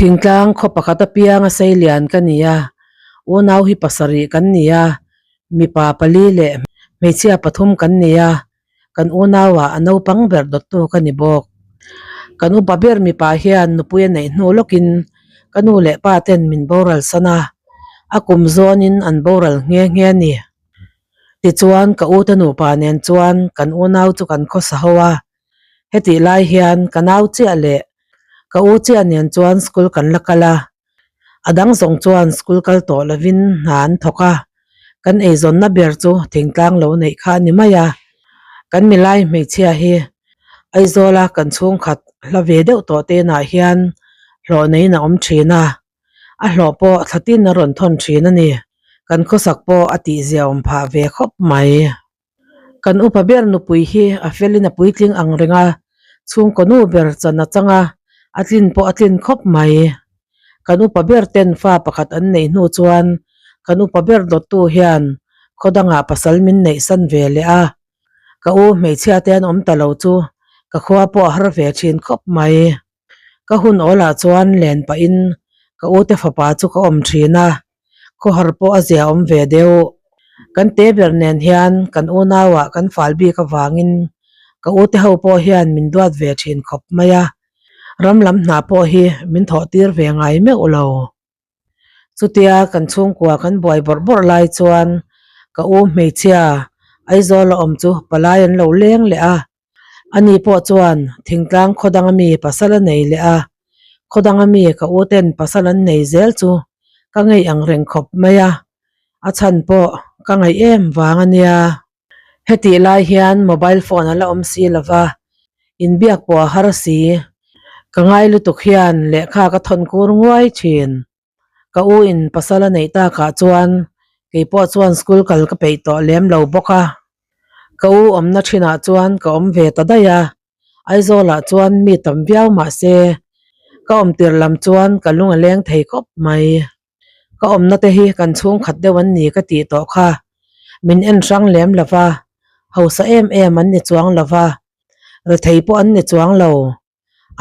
Thingtlang khaw pakhat apianga seilian ka ni a, unau hi pasarih kan ni a, mipa pali leh hmeichhia pathum kan ni a, kan unauah a naupang ber dawttu ka ni bawk. Kan upa ber mipa hian nupui a neih hnu lawkin ka nu leh pa ten min boral san a, a kum zawnin an boral nghe nghe a ni. Tichuan ka ute nupa nen chuan kan unau chu kan khawsa ho a, Hetih lai hian ka nau chiah leh ka u chiah nen chuan school kan la kal a, a dang zawng chuan school kal tawh lovin hna an thawk a, kan eizawnna ber chu thingtlang lo neih kha a ni mai a, kan milai hmeichhia hi Aizawla kan chhungkhat hla ve deuh tawh te inah hian hlawh neiin a awm thin a, a hlawh pawh thla tin a rawn thawn thin a ni, kan khawsak pawh a tihzia awm phah ve khawp mai. Kan upa ber nupui hi a felin a puitling ang reng a, chhungkaw nu ber chan a chang a, a tlin pawh a tlin khawp mai. Kan upa ber ten fa pakhat an neih hnu chuan kan upa ber dawttu hian khaw dangah pasal min neih san ve leh a, ka u hmeichhia te an awm ta lo chu ka khua pawh a har ve thin khawp mai. Ka hun awlah chuan len pahin ka ute fapa chu ka awm thin a, khawhar pawh a zia awm ve deuh. Kan te ber nen hian kan unauah kan fal bik avangin ka ute ho pawh hian min duat ve thin khawp mai a, ram lam hna pawh hi min thawh tir ve ngai meuh lo. Chutia kan chhungkua kan buai bawrh bawrh lai chuan ka u hmeichhia Aizawl a awm chu palai an lo leng leh a, Ani pawh chuan thingtlang khaw danga mi pasal a nei leh a, khaw danga mi ka u ten pasal an nei zel chu ka ngei ang reng khawp mai a, a chhan pawh ka ngaih em vang a nia. Hetih lai hian mobile phone a la awm si lo va, inbiak pawh a har si. Ka ngai lutuk hian lehkha ka thawn kur nguai thin. Ka u in pasal a neih takah chuan kei pawh chuan school kal ka peih tawh lem lo bawk a. Ka u awmna thinah chuan ka awm ve ta daih a, Aizawlah chuan mi tam viau mah se ka awm tir lam chuan ka lung a leng thei khawp mai. Ka awmna te hi kan chhungkhat deuh an ni ka tih tawh kha. Min en hrang lem lo va, hausa em em an ni chuang lo va, rethei pawh an ni chuang lo.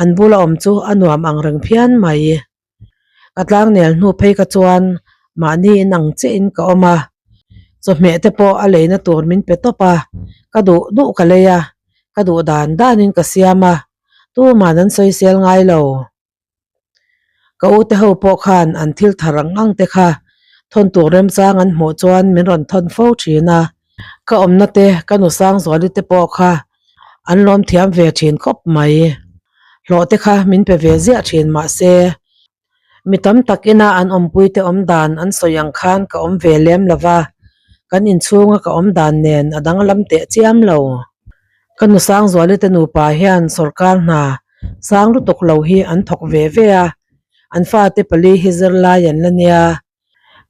An bula awm chu a nuam ang reng phian mai. Ka tlangnel hnu phei ka chuan mahni in ang chiah in ka awm a, chawhmeh te pawh a leina tur min pe tawp a, ka duh duh ka lei a, ka duh dan dan in ka siam a, tuman an sawisel ngai lo. Ka u te ho pawh khan an thil thar ang ang te kha thawn tur remchang an hmuh chuan min rawn thawn fo thin a, ka awmna te ka nu Sangzuali te pawh kha An lawm thiam ve thin khawp mai. Hlawh te kha min pe ve ziah thin mahse mi tam tak ina an awmpui te awm dan an sawi ang khan ka awm ve lem lo va, kan inchhunga ka awm dan nen a danglam teh chiam lo. Ka nu Sangzuali te nupa hian sawrkar hna sang lutuk lo hi an thawk ve ve a, an fate pali hi zirlai an la nia.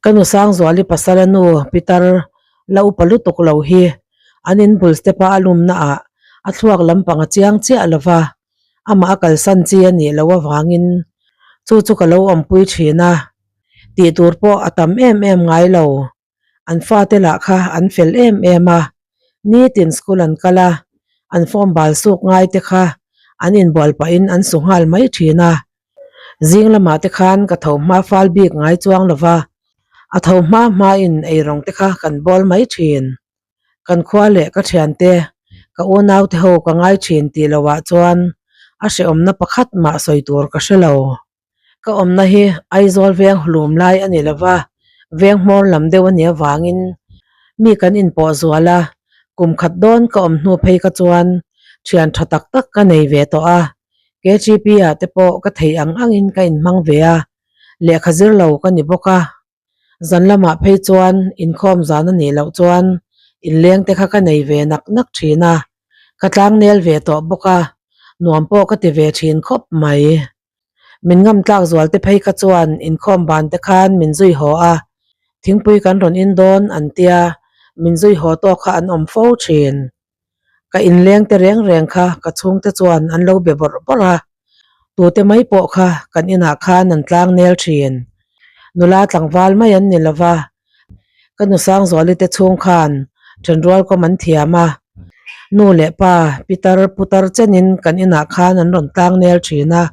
Ka nu Sangzuali pasal a nu Peter la upa lutuk lo hi an in bul step a a lumna ah a thluak lampang a chiang chiah lo va, amah a kalsan chi a nih loh avangin chu chu ka lo awmpui thin a, tih tur pawh a tam em em ngai lo. An fate lah kha an fel em em a, nitin school an kal a, an form bal suk ngai te kha an inbual pahin an su nghal mai thin a. Zing lamah te khan ka tho hma fal bik ngai chuang lo va, a tho hma hmain eirawng te kha kan bawl mai thin. Kan khua leh ka thiante, ka unau te ho ka ngai thin tih lohah chuan a hrehawmna pakhat mah sawi tur ka hre lo. Ka awmna hi Aizawl veng hlum lai a ni lo va, veng hmawr lam deuh a nih avangin mi kan inpawh zual a, kum khat dawn ka awm hnu phei ka chuan thian tha tak tak ka nei ve tawh a, KGP ah te pawh ka theih ang angin ka inhmang ve a, lehkha zir lo ka ni bawk a. Zan lamah phei chuan inkhawm zan a nih loh chuan inleng te kha ka nei ve nak nak thin a, ka tlangnel ve tawh bawk a, nuam pawh ka ti ve thin khawp mai. Min ngam tlak zual te phei kha chuan inkhawm ban te khan min zui haw a, thingpui kan rawn in dawn an tia, min zui haw tawk kha an awm fo thin. Ka inleng te reng reng kha ka chhungte chuan an lo be bawrh bawrh a, tute mai pawh kha kan inah khan an tlang nel thin. Nula tlangval mai an ni lo va, ka nu Sangzuali te chhung khan thenrual kawm an thiam a, nu leh pa pitar putar chenin kan inah khan an rawn tlang nel thin a.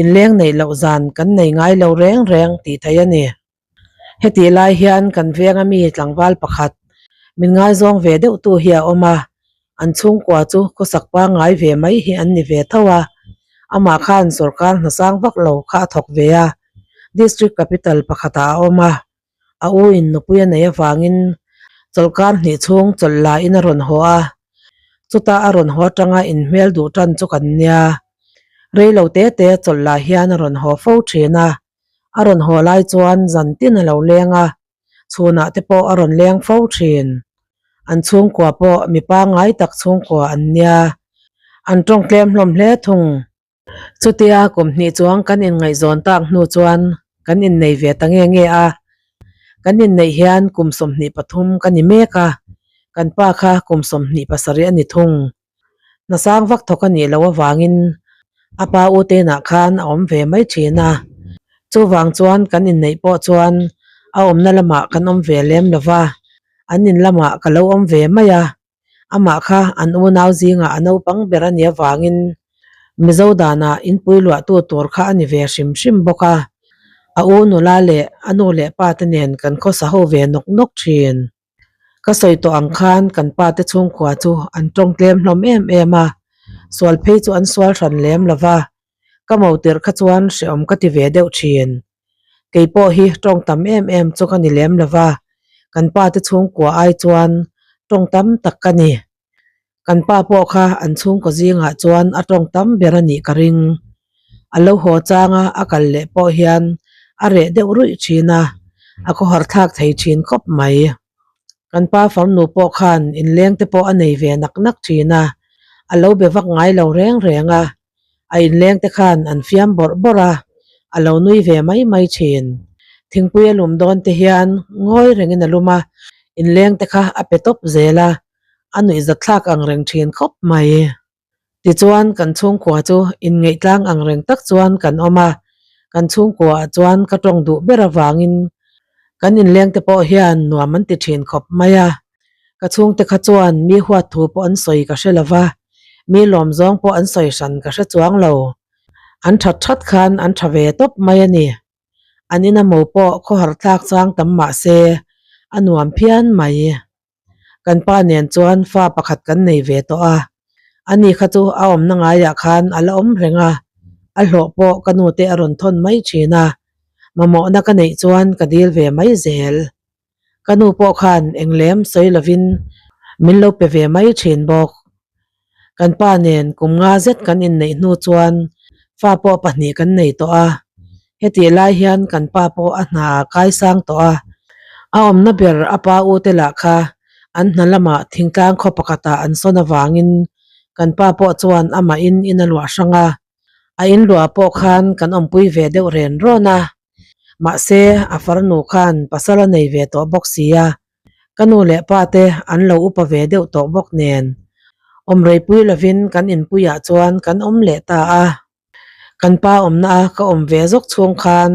Inleng neih loh zan kan nei ngai lo reng reng tih theih a ni. Hetih lai hian kan venga mi tlangval pakhat min ngaizawng ve deuh tu hi a awm a, an chhungkua chu khawsak pangngai ve mai hi an ni ve tho a, amah khan sorkar hnasang vak lo kha a thawk ve a, district capital pakhatah a awm a, a u in nupui a neih avangin chawlhkar hnih chhung chawlh la in a rawn haw a, chuta a rawn haw atanga inhmel duh tan chu kan nia, reilo te te chawlh lah hian a rawn haw fo thin a. A rawn haw lai chuan zan tin a lo leng a, chhunah te pawh a rawn leng fo thin. An chhungkua pawh mi pangngai tak chhungkua an nia, an tawng tlem hlawm hle thung. Chutia kum hnih chuang kan inngaihzawn tak hnu chuan kan innei ve ta nge nge a, kan inneih hian kum 23 ka ni mek a, kan pa kha kum 27 a ni thung. Hnasang vak thawk a nih loh avangin a pa u tenah khan a awm ve mai thin a, chuvang chuan kan inneih pawh chuan a awmna lamah kan awm ve lem lo va, an in lamah ka lo awm ve mai a, amah kha an unau zingah a naupang ber a nih avangin Mizo danah inpui luahtu tur kha a ni ve hrim hrim bawk a, a u nula leh a nu leh pa te nen kan khawsa ho ve nawk nawk thin. Ka sawi tawh ang khan kan pa te chhungkua chu an tawng tlem hlawm em em a, sual phei chu an sual hran lem lo va, ka mo tirh kha chuan hrehawm ka ti ve deuh thin. Kei pawh hi tawng tam em em chu ka ni lem lo va, kan pa te chhungkua ai chuan tawng tam tak ka ni. Kan pa pawh kha an chhungkaw zingah chuan a tawng tam ber a nih ka ring. A lo haw changa a kal leh pawh hian a reh deuh ruih thin a, a khawhar thlak thei thin khawp mai. Kan pa farnu pawh khan inleng te pawh a nei ve nak nak thin a, a lo be vak ngai lo reng reng a, a inleng te khan an fiam bawrh bawrh a, a lo nui ve mai mai thin. Thingpui a lum dawn te hian ngawi rengin a lum a, inleng te kha a pe tawp zel a, a nuihzatthlak ang reng thin khawp mai. Tichuan kan chhungkua chu inngeihtlang ang reng tak chuan kan awm a, kan chhungkuaah chuan ka tawng duh ber avangin kan inleng te pawh hian nuam an ti thin khawp mai a. Ka chhungte kha chuan mi huat thu pawh an sawi ka hre lo va, mi lawm zawng pawh an sawi hran ka hre chuang lo. An that that khan an tha ve tawp mai a ni. An ina mo pawh khawhar thlak chang tam mah se a nuam phian mai. Kan pa nen chuan fa pakhat kan nei ve tawh a, ani kha chu a awmna ngaiah khan a la awm reng a, a hlawh pawh ka nu te a rawn thawn mai thin a, mamawhna ka neih chuan ka dil ve mai zel. Ka nu pawh khan eng lem sawi lovin min lo pe ve mai thin bawk. Kan pa nen kum nga zet kan inneih hnu chuan fa pawh pahnih kan nei tawh a, hetih lai hian kan pa pawh a hna a kai sang tawh a, a awmna ber a pa u te lah kha an hna lamah thingtlang khaw pakhatah an sawn avangin kan pa pawh chuan amahin in a luah hrang a, a inluah pawh khan kan awmpui ve deuh ren rawn a, mahse a farnu khan pasal a nei ve tawh bawk si a. Ka nu leh pa te an lo upa ve deuh tawh bawk nen awm reipui lovin kan inpuiah chuan kan awm leh ta a. Kan pa awmna a ka awm ve zawk chhung khan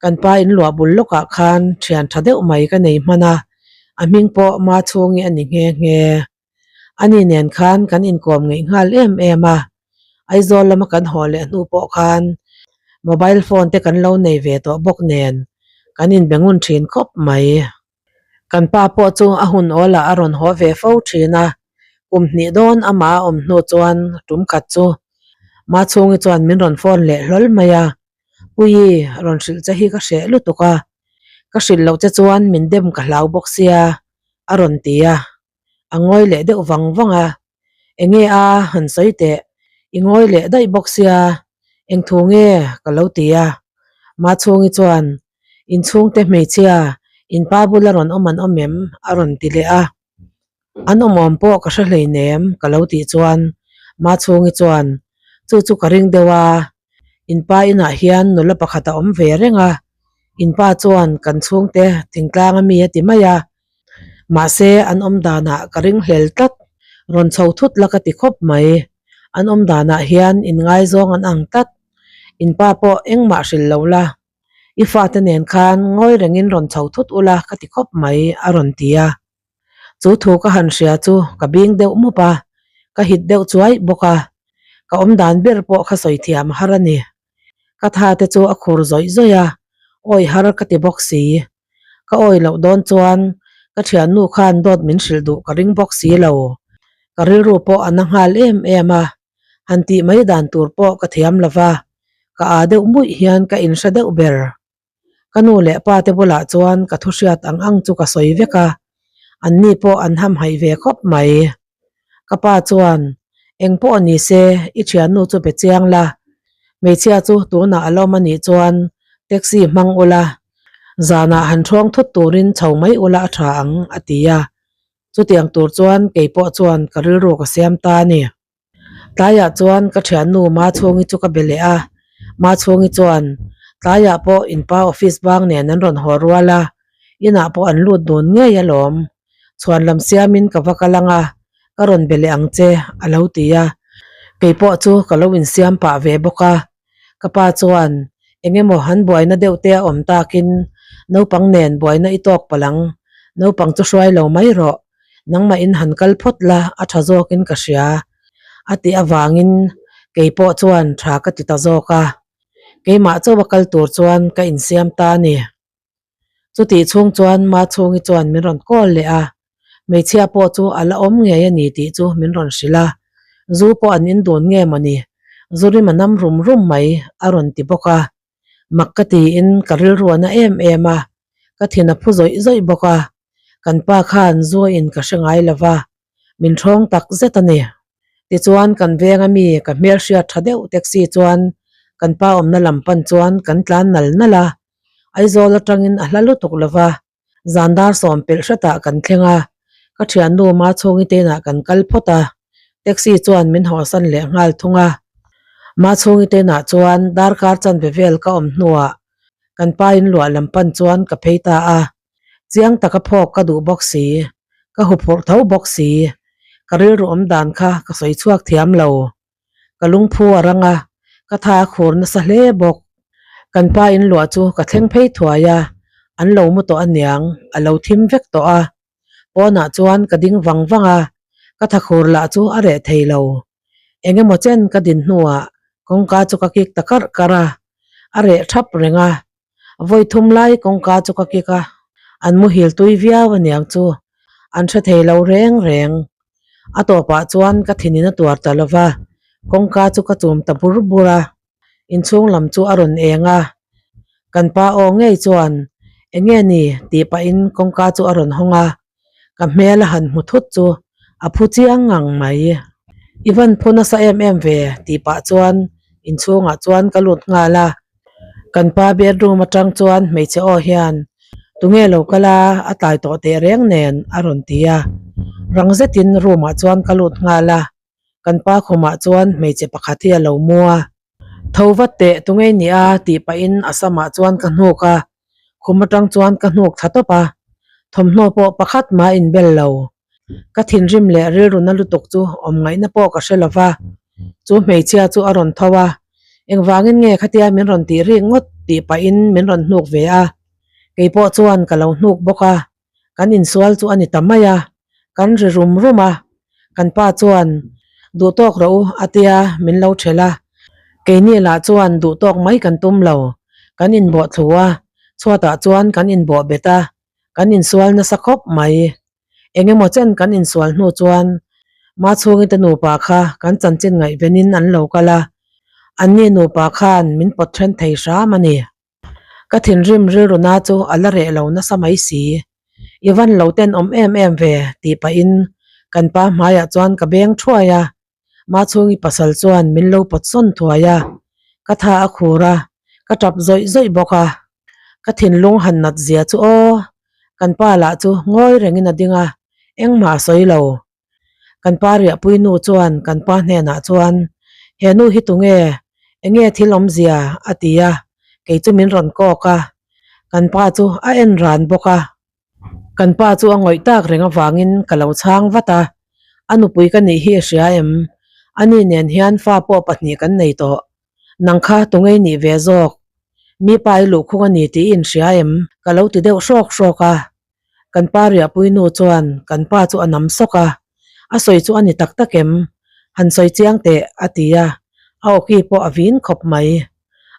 kan pa inluah bul lawkah khan thian tha deuh mai ka nei hman a, a hming pawh Machhungi a ni nghe nghe. Ani nen khan kan inkawm ngeih nghal em em a, Aizawl lama kan haw leh hnu pawh khan mobile phone te kan lo nei ve tawh bawk nen kan inbe ngun thin khawp mai. Kan pa pawh chu a hun awlah a rawn haw ve fo thin a, kum hnih dawn amah a awm hnu chuan tum khat chu Machhungi chuan min rawn phone leh hlawl mai a, Puii rawn hrilh che hi ka hreh lutuk a, ka hrilh loh che chuan min dem ka hlau bawk sia a rawn ti a. A ngawi leh deuh vang vang a, Enge a han sawi teh, i ngawi leh daih bawk sia, eng thu nge ka lo ti a. Machhungi chuan, Inchhungte hmeichhia, in pa bula rawn awm an awm em? a rawn ti leh a. An awm awm pawh ka hre hleinem ka lo tih chuan Machhungi chuan, Chu chu ka ring deuh a, in pa inah hian nula pakhat a awm ve reng a, in pa chuan kan chhungte thingtlang a mi a ti mai a, Mahse, an awm danah ka ring hlel tlat. Rawn chho thut la ka ti khawp mai. An awm danah hian inngaizawng an ang tlat. In pa pawh engmah hrilh lo la. I fate nen khan ngawi rengin rawn chho thut ula ka ti khawp mai, a rawn ti a. Chu thu ka han hria chu ka bing deuh mup a, ka hit deuh chuai bawk a. Ka awm dan ber pawh kha sawi thiam har a ni. Ka tha te chu a khur zawih zawih a, awih har ka ti bawk si. Ka awih loh dawn chuan ka thiannu khan dawt min hrilh duh ka ring bawk si lo. Ka rilru pawh a na nghal em em a, han tih mai dan tur pawh ka thiam lo va, ka aa deuh muih hian ka inhre deuh ber. Ka nu leh pa te bulah chuan ka thu hriat ang ang chu ka sawi vek a, anni pawh an hamhaih ve khawp mai. Ka pa chuan, Eng pawh ni se, i thiannu chu pe chiang la. Hmeichhia chu tunah a lawm a nih chuan taxi hmang ula, zanah han ṭhawng thut turin chho mai ula a ṭha ang, a ti a. Chutiang tur chuan kei pawh chuan ka rilru ka siam ta a ni. Tlaiah chuan ka thiannu Machhungi chu ka be leh a, Machhungi chuan, Tlaiah pawh inpa office bang nen an rawn haw rual a, inah pawh an lut dun ngei alawm. Chhuan lam siamin ka va kal ang a, ka rawn be leh ang che, a lo ti a. Kei pawh chu ka lo insiam pah ve bawk a. Ka pa chuan, Eng emaw han buaina deuh te a awm takin naupang nen buaina i tawk palh ang, naupang chu hruai lo mai rawh, nangmah in han kal phawt la a tha zawkin ka hria, a tih avangin kei pawh chuan tha ka ti ta zawk a. Keimah chauh a kal tur chuan ka insiam ta a ni. Chutih chhung chuan Machhungi chuan min rawn call leh a, hmeichhia pawh chu a la awm ngei a ni tih chu min rawn hrilh a, zu pawh an in dun nge mawni, zu rim a nam rum rum mai a rawn ti bawk a. Mak ka tiin ka rilru a na em em a, ka thin a phu zawih zawih bawk a, kan pa khan zu a in ka hre ngai lo va, min ṭhawng tak zet a ni. Tichuan kan veng a mi ka hmelhriat ṭha deuh taxi chuan kan pa awmna lam pan chuan kan tlan nal nal a, Aizawl atangin a hla lutuk lo va, zan dar sawm pelh hretah kan thleng a, ka thiannu Machhungi te inah kan kal phawt a, taxi chuan min hawsan leh nghal thung a. Machhungi te inah chuan darkar chanve vel ka awm hnuah kan pa in luah lam pan chuan ka phei ta a, chiang taka phawk ka duh bawk si, ka huphurh tho bawk si, ka rilru awm dan kha ka sawi chhuak thiam lo. Ka lungphu a rang a, ka tha a khur nasa hle bawk. Kan pa in luah chu ka thleng phei thuai a, an lo mu tawh aniang, a lo thim vek tawh a. Pawnah chuan ka ding vang vang a, ka tha khur lah chu a reh thei lo. Eng emaw chen ka din hnuah kawngka chu ka kik ta karh karh a, a reh thap reng a. Vawi thum lai kawngka chu ka kik a, an muhil tui viau aniang chu, an hre thei lo reng reng. A tawpah chuan ka thinin a tuar ta lo va, kawngka chu ka chum ta bur bur a, inchhung lam chu a rawn eng a. Kan pa aw ngei chuan, Eng nge ni? tih pahin kawngka chu a rawn hawng a, ka hmel a han hmu thut chu a phu chiang ngang mai. I van phu nasa em em ve tih pah chuan inchhungah chuan ka lut nghal a, kan pa bedroom atang chuan hmeichhe aw hian tunge lo kal a, a tlai tawh teh reng nen a rawn ti a, rang zetin room ah chuan ka lut nghal a, kan pa khumah chuan hmeichhe pakhat hi a lo mu a. Tho vat teh tunge i nih a tih pahin a samah chuan ka hnuk a, khum atang chuan ka hnuk thla tawp a, thawmhnaw pawh pakhat mah a inbel lo. Ka thinrim leh rilru na lutuk chu awm ngaihna pawh ka hre lo va, chu hmeichhia chu a rawn tho a, engvangin nge khatia min rawn tih rik ngawt tih pahin min rawn hnuk ve a, kei pawh chuan ka lo hnuk bawk a, kan insual chu a ni ta mai a, kan ri rum rum a, kan pa chuan duh tawk rawh u a tia min lo ṭhelh a, keini lah chuan duh tawk mai kan tum lo, kan inbawh thlu a, chhuatah chuan kan inbawh bet a, kan insual nasa khawp mai. Eng emaw chen kan insual hnu chuan Machhungi te nupa kha kan chanchin ngaihvenin an lo kal a, anni nupa khan min pawt then thei hram a ni. Ka thinrim rilru na chu a la reh lo nasa mai si. I van lo ten awm em em ve tih pahin kan pa hmaiah chuan ka beng thuai a, Machhungi pasal chuan min lo pawt sawn thuai a, ka tha a khur a, ka tap zawih zawih bawk a. Ka thinlung han nat zia chu aw, kan pa lah chu ngawi rengin a ding a, engmah a sawi lo. Kan pa riahpui nu chuan kan pa hnenah chuan, He nu hi tunge? Enge thil awmzia? a ti a, kei chu min rawn kawk a, kan pa chu a en ran bawk a. Kan pa chu a ngawih tak reng avangin ka lo chhang vat a, a nupui ka nih hi a hria em? Ani nen hian fa pawh pahnih kan nei tawh. Nang kha tungei nih ve zawk? Mi pa i luhkhung a ni tih i inhria em? Ka lo ti deuh hrawk hrawk a. Kan pa riahpui nu chuan kan pa chu a nam sawk a, a sawi chu a ni tak tak em? Han sawi chiang teh, a ti a, a awki pawh a vin khawp mai.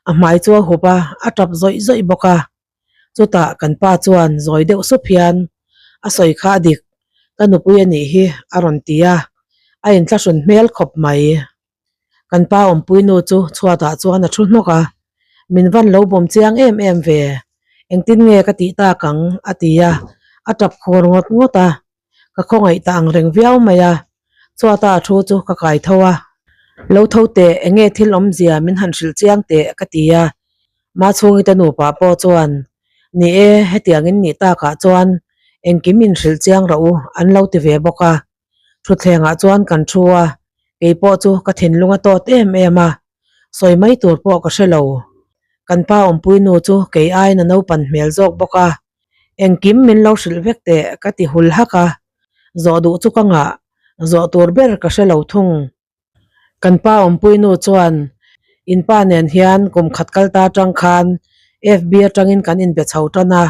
A hmai chu a hup a, a tap zawih zawih bawk a. Chutah kan pa chuan zawi deuh sup hian, A sawi kha a dik, ka nupui a nih hi a rawn ti a, a inthlahrun hmel khawp mai. Kan pa awmpui nu chu chhuatah chuan a thu hnawk a, Min van lo bawm chiang em em ve, engtin nge ka tih tak ang? a ti a, a tap khur ngawt ngawt a. Ka khawngaih ta ang reng viau mai a, chhuata a thu chu ka kai tho a. Lo tho teh, enge thil awmzia min han hrilh chiang teh ka ti a. Machhungi te nupa pawh chuan, Ni e, hetiangin nih takah chuan engkim in hrilh chiang rawh u an lo ti ve bawk a. Thutthlengah chuan kan thu a, kei pawh chu ka thinlung a tawt em em a, sawi mai tur pawh ka hre lo. Kan pa awmpui nu chu kei aiin a naupan hmel zawk bawk a, Engkim min lo hrilh vek teh ka ti hul hak a, zawh duh chu ka ngah, zawh tur ber ka hre lo thung. Kan pa awmpui nu chuan in pa nen hian kum khat kal ta atang khan FB atangin kan inbe chho tan a,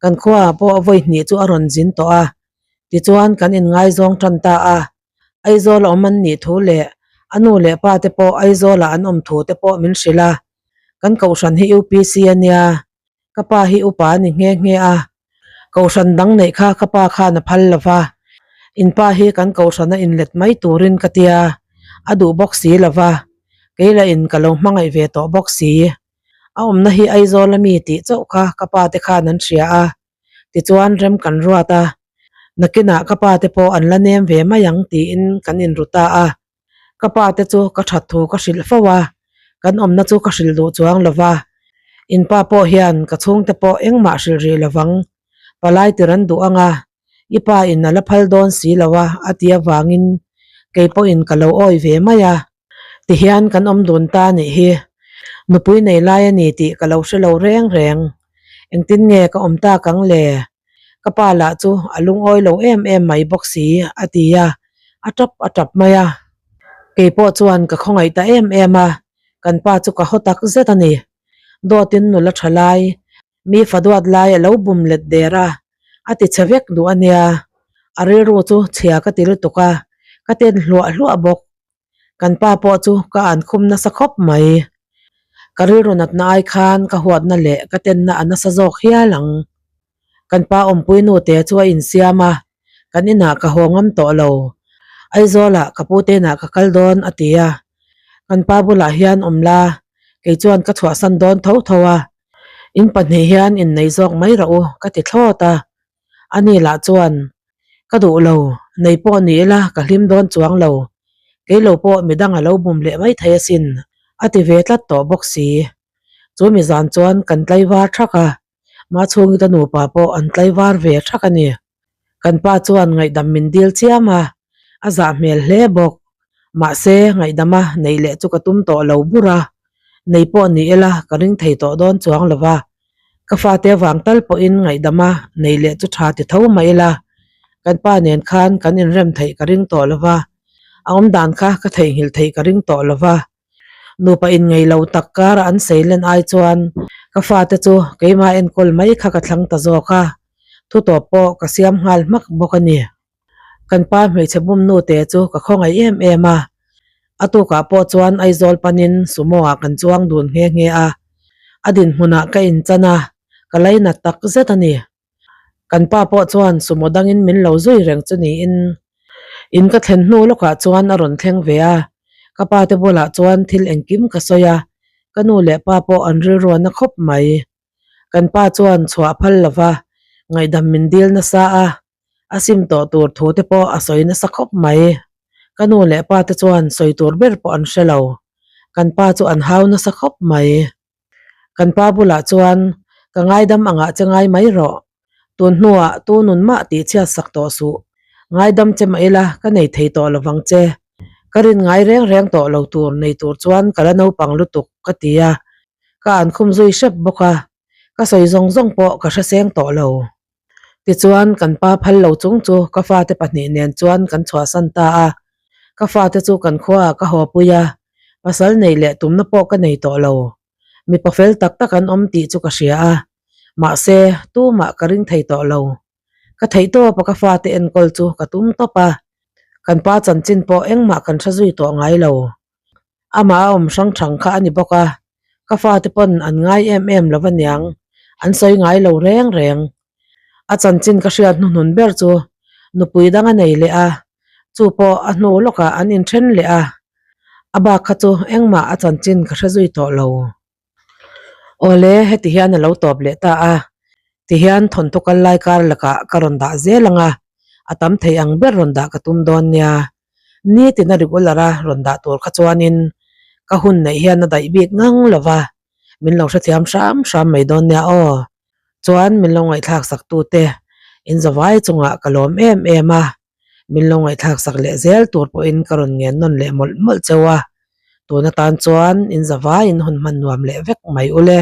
kan khuaah pawh vawi hnih chu a rawn zin tawh a, tichuan kan inngaizawng tan ta a, Aizawl a awm an nih thu leh a nu leh pa te pawh Aizawlah an awm thu te pawh min hrilh a, kan kohhran hi UPC a nia, Ka pa hi upa a ni nghe nghe a, kohhran dang neih kha ka pa khan a phal lo va, in pa hi kan kohhran a inlet mai turin ka tia, a duh bawk si lo va, kei lah in ka lo hmangaih ve tawh bawk si. A awmna hi Aizawl a mi tih chauh kha ka pa te khan an hria a, tichuan rem kan ruat a, nakinah ka pa te pawh an la nem ve mai ang tiin kan inru ta a. Ka pa te chu ka that thu ka hrilh fo a, kan awmna chu ka hrilh duh chuang lo va. In pa pawh hian ka chhungte pawh engmah hrilh rih lo vang, palai tir an duh ang a, i pa in a la phal dawn si lo a a ti avangin kei pawhin ka lo awi ve mai a. Tihian kan awm dun ta nih hi, nupui nei lai a ni tih ka lo hre lo reng reng. Engtin nge ka awm tak ang le? Ka pa lah chu a lungawi lo em em mai bawk si, a ti a, a tap a tap mai a. Kei pawh chuan ka khawngaih ta em em a, kan pa chu ka haw tak zet a ni. Dawtin nula tha lai, mi fa duat lai a lo bum let der a, a ti chhe vek duh a nia. A rilru chu chhia ka ti lutuk a, ka ten hluah hluah bawk. Kan pa pawh chu ka an khum nasa khawp mai. Ka rilru natna ai khan ka huatna leh ka tenna a nasa zawk hial ang. Kan pa awmpui nu te chu a insiam a, kan inah ka haw ngam tawh lo. Aizawlah ka pu te inah ka kal dawn a ti a. Kan pa bulah hian awm la, kei chuan ka chhuahsan dawn tho tho a. In pahnih hian innei zawk mai rawh u ka ti thlawt a. Ani lah chuan Ka duh lo, nei pawh ni ila ka hlim dawn chuang lo. Kei lo pawh midang a lo bum leh mai thei asin, a ti ve tlat tawh bawk si. Chu mi zan chuan kan tlaivar thak a, Machhungi te nupa pawh an tlaivar ve thak a ni. Kan pa chuan ngaihdam min dil chiam a, a zah hmel hle bawk. Mahse, ngaihdama neih leh chu ka tum tawh lo bur a, nei pawh ni ila ka ring thei tawh dawn chuang lo va. Ka fate avang tal pawhin ngaihdama nei leh chu tha ti tho mah ila, kan pa nen khan kan inrem theih ka ring tawh lo va, a awmdan kha ka theihnghilh theih ka ring tawh lo va. Nupa inngei lo tak kara an sei len ai chuan ka fate chu keimah enkawl mai kha ka thlang ta zawk a, thu tawp pawh ka siam nghal hmak bawk a ni. Kan pa hmeichhe bum nu te chu ka khawngaih em em a, a tukah pawh chuan Aizawl panin sumo ah kan chuang dun nghe nghe a, a dinhmunah ka inchan a, ka lainat tak zet a ni. Kan pa pawh chuan sumo dangin min lo zui reng chu niin in ka thlen hnu lawkah chuan a rawn thleng ve a, ka pa te bulah chuan thil engkim ka sawi a, ka nu leh pa pawh an rilruan a khawp mai. Kan pa chuan chhuah phal lova ngaihdam min dil nasa a, A sim tawh tur thu te pawh a sawi nasa khawp mai. Ka nu leh pa te chuan sawi tur ber pawh an hre lo. Kan pa chu an hau nasa khawp mai. Kan pa bulah chuan, Ka ngaidam angah che ngai mai rawh. Tun hnuah tu nun mah tih chhiat sak tawh suh. Ngaidam che mah ila ka nei thei tawh lovang che. Ka rin ngai reng reng tawh lo tur nei tur chuan ka la naupang lutuk ka ti a. Ka an khum zui hrep bawk a. Ka sawi zawng zawng pawh ka hreseng tawh lo. Tichuan, kan pa phal lo chung chu ka fate pahnih nen chuan kan chhuahsan ta a. Ka fate chu kan khuaah ka hawpui a, pasal neih leh tumna pawh ka nei tawh lo. Mipa fel tak tak an awm tih chu ka hria a, mahse, tumah ka ring thei tawh lo. Ka theih tawpa ka fate enkawl chu ka tum tawp a, kan pa chanchin pawh engmah kan hre zui tawh ngai lo. Amah a awm hrang thang kha a ni bawk a. Ka fate pawn an ngai em em lo aniang, an sawi ngai lo reng reng. A chanchin ka hriat hnuhnun ber chu nupui dang a nei leh a, chu pawh a hnu lawkah an inthen leh a, a bak kha chu engmah a chanchin ka hre zui tawh lo. Awle, heti hian a lo tawp leh ta a, tihian thawnthu kal lai kar lakah ka rawn dah zel ang a, a tam thei ang ber rawn dah ka tum dawn nia. Nitin a regular a rawn dah tur kha chuanin ka hun neih hian a daih bik ngang lo va, min lo hrethiam hram hram mai dawn nia aw. Chuan min lo ngaihthlak sak tute in zavai chungah ka lawm em em a, min lo ngaihthlak sak leh zel tur pawhin ka rawn ngen nawn leh mawlh mawlh cheu a, tun atan chuan in zavaiin hun hman nuam leh vek mai ule.